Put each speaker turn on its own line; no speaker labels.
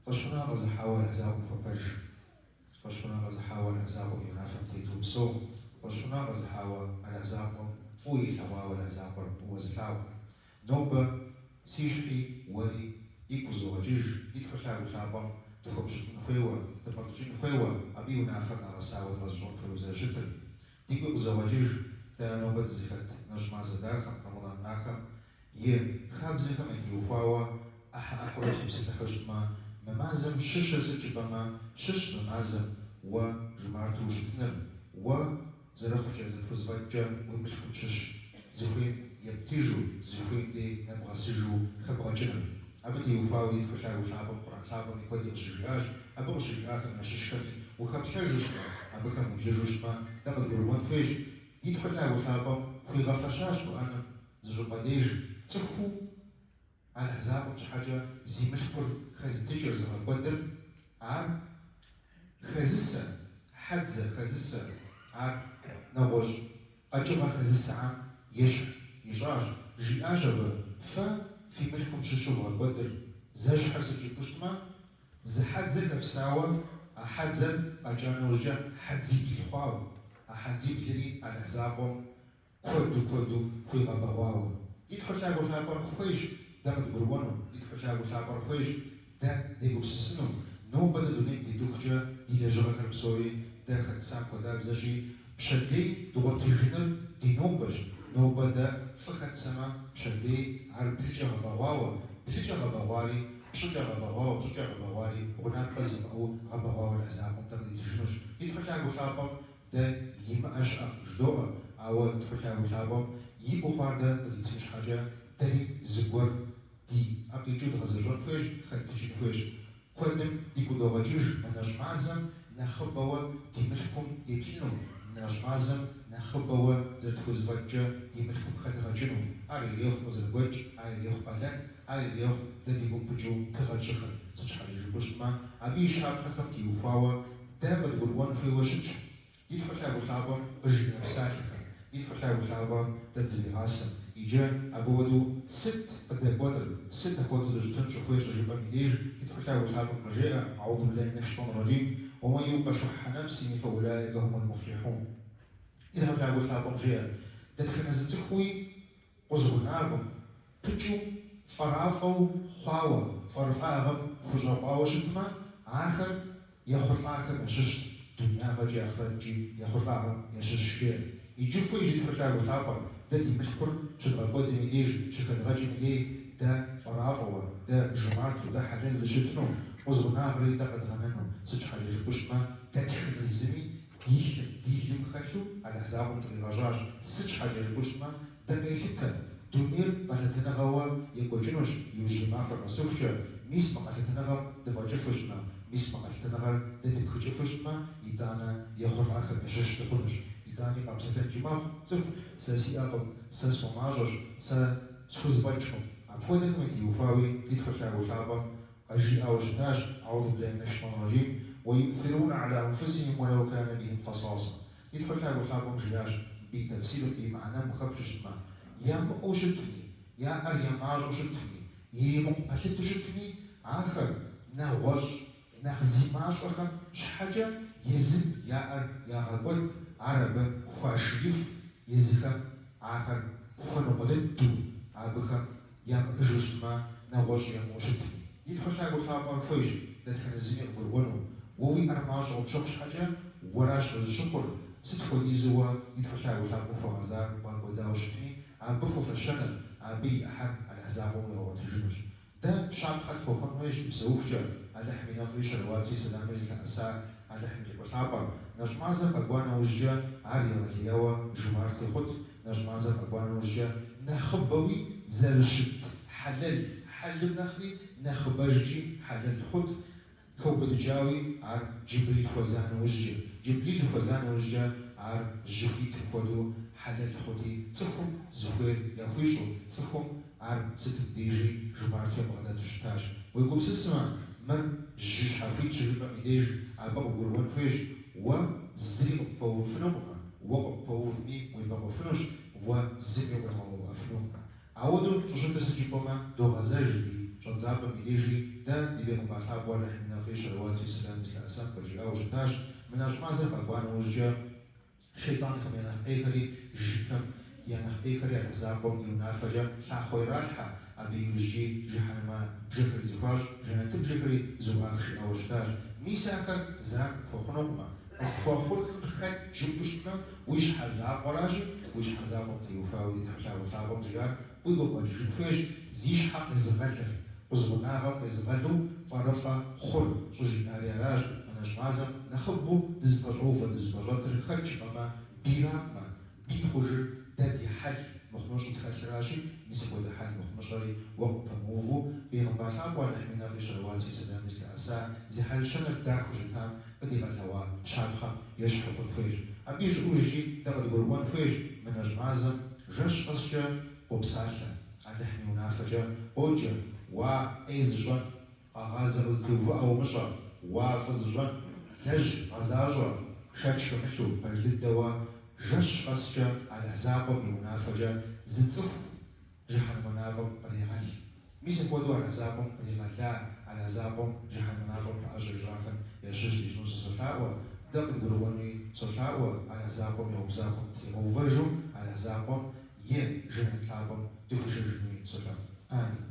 Фӏэщхъуныгъэ къэзыхьауэ Алыхь закъуэм хуэпэж. Фӏэщхъуныгъэ къэзыхьауэ Алыхь закъуэм и унафэм тету псэу. Фӏэщхъуныгъэ къэзыхьауэ Алыхь закъуэм фӏыуэ илъэгъуауэ Алыхь закъуэр фӏыуэ зылъагъу. Нобэ си щхьи уэри игу къызогъэкӏыж ди Тхьэу Лъагэу Лъапӏэм дыхуэпщылӏын хуейуэ, дыфӏэлӏыкӏын хуейуэ, абы и унафэр нэгъэсауэ дгъэзэщӏэн хуейуэ зэрыщытыр. Дигуи къызогъэкӏыж дэ нобэ дызыхэт нэщӏ мазэ дахэм, Рэмэдан махэм и хабзэхэм ятеухуауэ ӏыхьэ-ӏыхьэурэ тепсэлъыхьу щытмэ, мы мазэм щыщыр сыт жыпӏэмэ, щыщ мы мазэм уэ жумарту ущытыныр, уэ зэрыхъукӏэ, зэрыпхузэфӏэкӏкӏэ уи мылъкум щыщ зыхуейм ептыжу, зыхуейм дей нэбгъэсыжу хэбгъэкӏыныр. Абы теухуауэ ди Тхьэу Лъагэу Лъапӏэм Къурӏэн лъапӏэми куэди къыщыжиӏащ, абы къыщыжиӏахэм ящыщхэми ухэплъэжу щытмэ, абыхэм уеджэжу щытмэ, дэ къыдгурыӏуэн хуейщ, ди Тхьэу Лъагэу Лъапӏэм хуигъэфэщащ Къурӏэным зыщӏыпӏэ деж цӏыхуу Алыхь закъуэм щхьэкӏэ зи мылъкур хэзытыкӏыр зыгъэкӏуэдыр, ар хэзысэ, хьэдзэ хэзысэ, ар нэгъуэщӏ къэкӏыгъэ хэзысэхэм ещхь ищӏащ. Жиӏащ абы, Фэ фи мылъкум щыщу вгъэкӏуэдыр зэщхьыр сыт жыпӏэу щытмэ, зы хьэдзэ хэфсауэ а хьэдзэр къэкӏа нэужькӏэ хьэдзибл хъуауэ, а хьэдзиблри Алыхь закъуэм куэду-куэду хуигъэбэгъуауэ. Ди Тхьэу Лъагэу Лъапӏэр хуейщ дэ къыдгурыӏуэну, ди Тхьэу Лъагэу Лъапӏэр хуейщ дэ дегупсысыну. Нобэ дэ дунейм тетыхукӏэ ди лэжьыгъэхэр псори дэ хэтсам хуэдабзэщи, пщэдей дгъуэтыжыныр ди нобэщ. Нобэ дэ фӏы хэтсэмэ, пщэдей ар блыкӏэ гъэбэгъуауэ, блыкӏэ гъэбэгъуари пщӏыкӏэ гъэбэгъуауэ, пщӏыкӏэ гъэбэгъуари гъунапкъэ зимыӏэу гъэбэгъуауэ Алыхь закъуэм дэ къыдитыжынущ. Ди Тхьэу Лъагэу Лъапӏэм Дэ имыӏэ щыӏэкъым жыдоӏэ, ауэ Тхьэу Лъагэу Лъапӏэм иӏэу хъуар дэ къыдитын щхьэкӏэ дэри зыгуэр ди ӏэ къикӏыу дгъэзэщӏэн хуейщ, хэттыкӏын хуейщ. Куэдым дигу къыдогъэкӏыж мы нэщӏ мазэм нэхъыбэуэ ди мылъкум деплъыну, мы нэщӏ мазэм нэхъыбэуэ зэрытхузэфӏэкӏкӏэ ди мылъкум хэдгъэкӏыну. Ар ирехъу къызэрыгуэкӏ, ар ирехъу къалэн, ар ирехъу дэ ди гум пыкӏыу тыгъэ тщӏыхэр. Сыт щхьэкӏэ жыпӏэу щытмэ, абы и щапхъэхэм теухуауэ Дэ къыдгурыӏуэн хуейуэ щытщ ди Тхьэу Лъагэу Лъапӏэм къыжиӏэ псалъэхэр, ди Тхьэу Лъагэу Лъапӏэм дэ дызэригъасэр. Иджы абы хуэдэу сыт къыдэкӏуэнур, сыт апхуэдэу дыщытын щӏыхуейр щыжыпӏэм и деж ди Тхьэу Лъагэу Лъапӏэм къыжеӏэ, Аӏузу биллахи минэ шейтӏани рэджим, Уэмэн юкъэ шухьэ нэфсихи фэулаикэ хумул муфлихьун. Ди Тхьэу Лъагэу Лъапӏэм жеӏэ, Дэтхэнэ зы цӏыхуи къузгъунагъым пыкӏыу фӏэрафӏэу хъуауэ, фӏэрыфӏагъэм хущӏэкъуауэ щытмэ, ахэр ехъулӏахэм ящыщщ, дунягъэкӏи ахърэткӏи ехъулӏахэм ящыщщ, жеӏэ. Иджы хуейщ ди Тхьэу Лъагэу Лъапӏэр, дэ ди мылъкур щыдгъэкӏуэдым и деж, щыхэдгъэкӏым и дей дэ фӏэрафӏэуэ, дэ жумарту, дэ хьэлэлу дыщытыну, къузгъунагъри дэ къэдгъэнэну, сыт щхьэкӏэ жыпӏэу щытмэ, дэтхэнэ зыми ди лъым, ди лым хэлъу Алыхь закъуэм дыкъигъэщӏащ. Сыт щхьэкӏэ жыпӏэу щытмэ, дэ къелъытэ, дунейр къэлъэтэныгъэуэ екӏуэкӏынущ иужьрей махуэр къэсыхукӏэ, мис мы къэлъэтэныгъэм дыфӏэкӏыфу щытмэ, мис мы къэлъэтэныгъэр дэ дыпхыкӏыфу щытмэ, итӏанэ ехъулӏахэм ящыщ дыхъунущ. Итӏани къэпсэлъэнкӏи мэхъу, цӏыху, сэ сиӏэкъым, сэ сфӏэмащӏэщ, сэ схузэфӏэкӏкъым. Апхуэдэхэм ятеухуауи ди Тхьэу Лъагэу Лъапӏэм къыжиӏауэ щытащ, Аӏузу биллахи минэ шейтӏани рэджим, уэ юӏфируна аля анфусихим уэлэу кана бихим хъэсасэ. Ди Тхьэу Лъагэу Лъапӏэм жиӏащ, мыбы и тэфсирым, и мыхьэнэм ухэплъу щытмэ, ямыӏэу щытми, яӏэр я мащӏэу щытми, иримыкъу пэлъытэу щытми, ахэр нэгъуэщӏ нэхъ зи мащӏэхэм щхьэкӏэ езым яӏэр ягъэкӏуэд, ар абы хуашииф, езыхэм ахэр хуэныкъуэ дыдэу абыхэм ямыӏэжу щытмэ, нэгъуэщӏ ямыӏэу щытми. Ди Тхьэу Лъагэу Лъапӏэр хуейщ дэтхэнэ зыми къыгурыӏуэну, уэ уи ӏэр мащӏэу къыпщыхъу щхьэкӏэ, уэращ къызыщыхъур, сыт хуэдизу уэ ди Тхьэу Лъагэу Лъапӏэм хуэгъэзар бгъэкӏуэдауэ щытми, абы хуэфэщэныр, абы и ӏыхьэр Алыхь закъуэм уигъэгъуэтыжынущ. Дэ щапхъэ тхуэхъун хуейщ дыпсэухукӏэ, Алыхьым и нэфӏри щэлэуатри сэламри зылъэӏэса Алыхьым и лӏыкӏуэ лъапӏэр. Нэщӏ мазэр къэкӏуа нэужькӏэ ар егъэлеяуэ жумарти хъут, нэщӏ мазэр къэкӏуа нэужькӏэ нэхъыбэуи зэрыщыт хьэлэл хьэлым нэхъри нэхъыбэжкӏи хьэлэл хъут, хэубыдыкӏауи ар Джибрил хуэза нэужькӏэ. Джибрил хуэза нэужькӏэ ар жьы хуитым хуэдэу хьэлэл хъути, цӏыхум зыхуейр яхуищӏу, цӏыхум ар сытым дежи жумарту ябгъэдэту щытащ. Уегупсысмэ, мыр жьы щхьэхуит щыжыпӏэм и деж абы къыбгурыӏуэн хуейщ, уэ зыри къыппэувыфынукъымэ, уэ къыппэувми уебэкъуэфынущ, уэ зыми укъигъэувыӏэфынукъымэ. Ауэдэу щӏыщытыр сыт жыпӏэмэ, догъэзэж ди. щӏэдзапӏэм и дежи дэ ди Бегъымбар лъапӏэу Алыхьым и нэфӏри щэлэуатри сэламри зылъэӏэсам къыджиӏауэ щытащ, Мы нэщӏ мазэр къэкӏуа нэужькӏэ, шейтӏанхэм я нэхъ ӏейхэри, жынхэм я нэхъ ӏейхэри Алыхь закъуэм и унафэкӏэ лъахъуэ иралъхьэ, абы иужькӏи жыхьэнэмэ бжэхэри зэхуащӏ, жэнэтыбжэхэри зэӏуах жиӏауэ щытащ. Мис ахэр зэран къыпхуэхъунукъымэ, къыпхуэхъунур хэт жыпӏэу щытмэ, уи щхьэ закъуэращи, уи щхьэ закъуэм теухуауэ ди Тхьэ лъагэу лъапӏэм жиӏар уигу къэкӏыжын хуейщ, зи щхьэ къезыгъэлыр, къузгъунагъэм къезыгъэлу фӏэрыфӏэ хъур щӏыжиӏари аращ, мы нэщӏ мазэм нэхъыбэу дызыпэщӏэувэ дызыпэщӏэтыр хэт жыпӏэмэ, бийракъымэ, бий хъужыр дэ ди хьэл мыхъумыщӏэу тхэлъыращи, мис апхуэдэ хьэл мыхъумыщӏэри уэ къыппэмыуву, Бегъымбар лъапӏэу Алыхьым и нэфӏри щэлэуатри сэламри зылъэӏэса, зи хьэл-щэныр дахэу щытам къыдигъэлъэгъуа щапхъэм ещхьу хъун хуейщ. Абы ищӏыӏужкӏи дэ къыдгурыӏуэн хуейщ мы нэщӏ мазэм жэщ къэскӏэ къопсалъэ, Алыхьым и унафэкӏэ къоджэ, Уа, ӏей зыщӏэн, къэгъазэ къызэтеувыӏэ умыщӏэ, уа, фӏы зыщӏэн, лэжь, гъэзащӏэ, шэч хэмылъу, пэж дыдэуэ, жэщ къэскӏэ Алыхь закъуэм и унафэкӏэ зы цӏыху жыхьэнмэ мафӏэм кърегъэл. Мис апхуэдэу Алыхь закъуэм къригъэла, Алыхь закъуэм жыхьэнмэ мафӏэм пэӏэщӏэ ищӏахэм ящыщ дищӏыну сэ солъаӏуэ, дэ къыдгурыӏуэнуи солъаӏуэ, Алыхь закъуэм и гъуэгу захуэм тригъэувэжу, Алыхь закъуэм и жэнэт лъапӏэм дыхуишэжынуи солъаӏуэ. Амин.